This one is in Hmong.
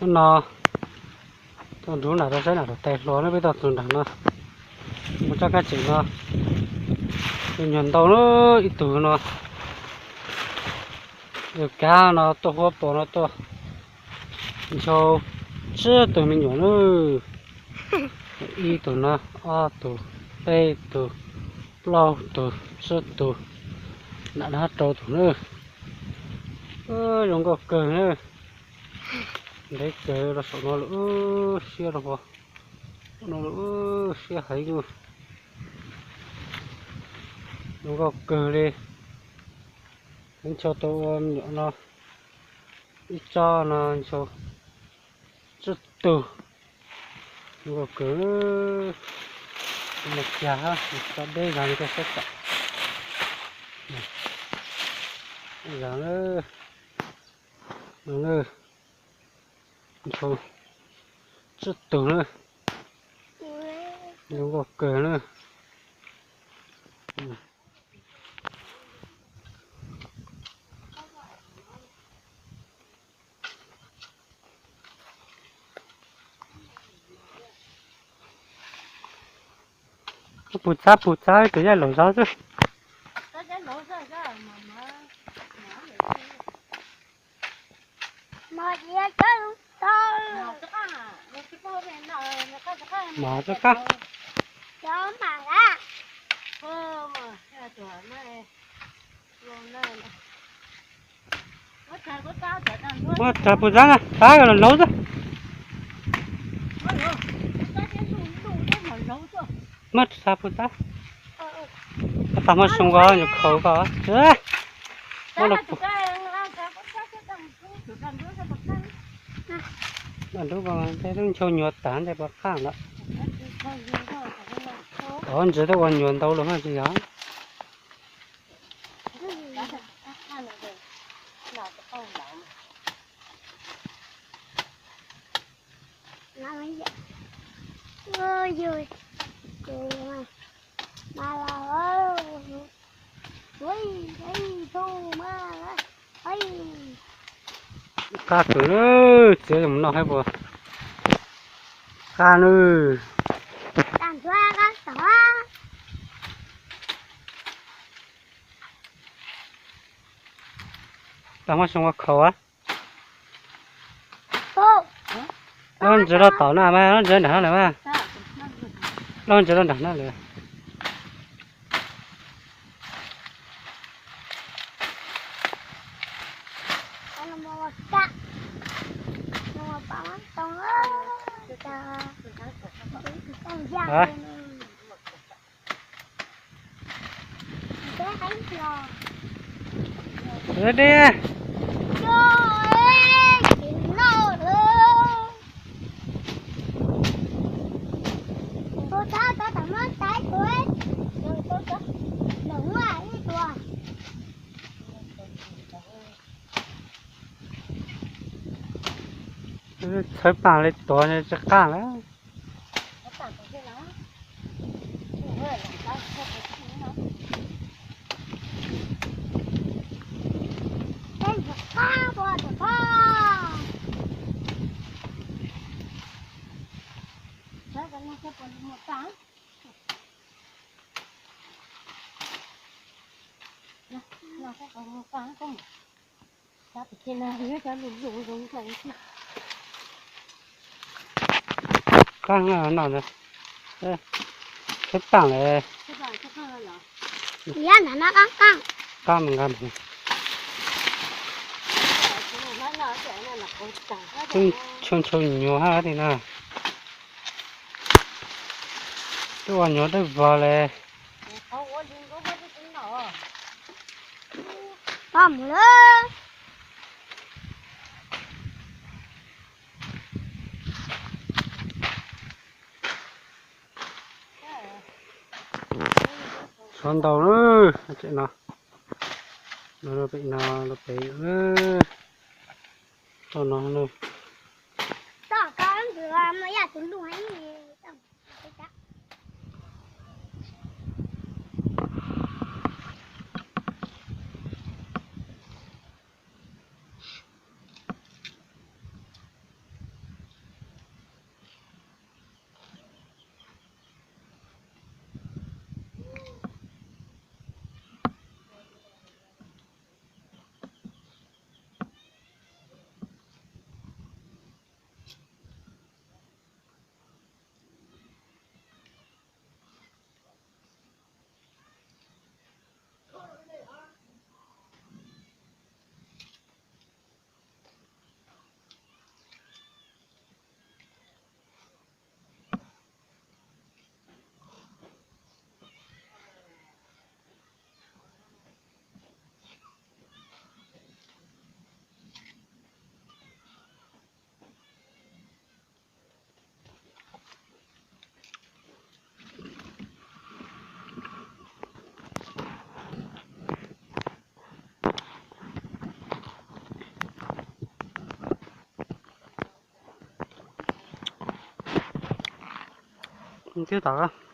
No, tuaj nrug nram tau saib nram tais hluas na, peb tuaj txug nram no, mus tsob kab tseem no, tus nyuag ntau na, ib tug no, yog kab no tuaj huab pos no tuaj, ntshaw tsib tug me nyuam na, ib tug no, ob tug, peb tug, plaub tug, tsib tug, nram no rau tug na. Zoo nkauj kawg na. Ntev kawg rau saum no lawm, siab rau hauv no lawm, siab heev. Zoo nkauj kawg li. Ntshaw tau ua me nyuam no, ib tsob no ntshaw tsib tug. Zoo nkauj kawg. Mus kiag hab, tso deb zog li koj saib tom. Zog na, no na, ntshaw tsib tug na. Zoo nkauj kawg na. Puv txhab puv txhab, tus yaj laus zog xwb. Mov txog qab. Muab txhab puv txhab na, txhab laus laus xwb. Muab txhab puv txhab. Koj tas muab soo ko nyuam khaus ko. Muab los, nrub ko, ntshaw nyuam tag ntshe puas qaj lawm. Ov, ntses tuaj ua nyuam ntau lawm mas tsis yog. Qaj kawg, txiav zoo no hab puas qaj na. Tau muab soo ua khaus a. Lub ntsis rau tom no mas, lub ntsis nram no lawm mas. Lub ntsis rau nram no lawm. Hab. Deb. Txhawb paag li tuav tsi qaaj lawm. Qaaj no, tsheb taam le. Qaaj, ntshaw ntshaw nyuag hab li na. Twb ua nyuag dawb vog le. Tshuav ntau na, tseem no, no pem no, no pem, tau no. Twb tom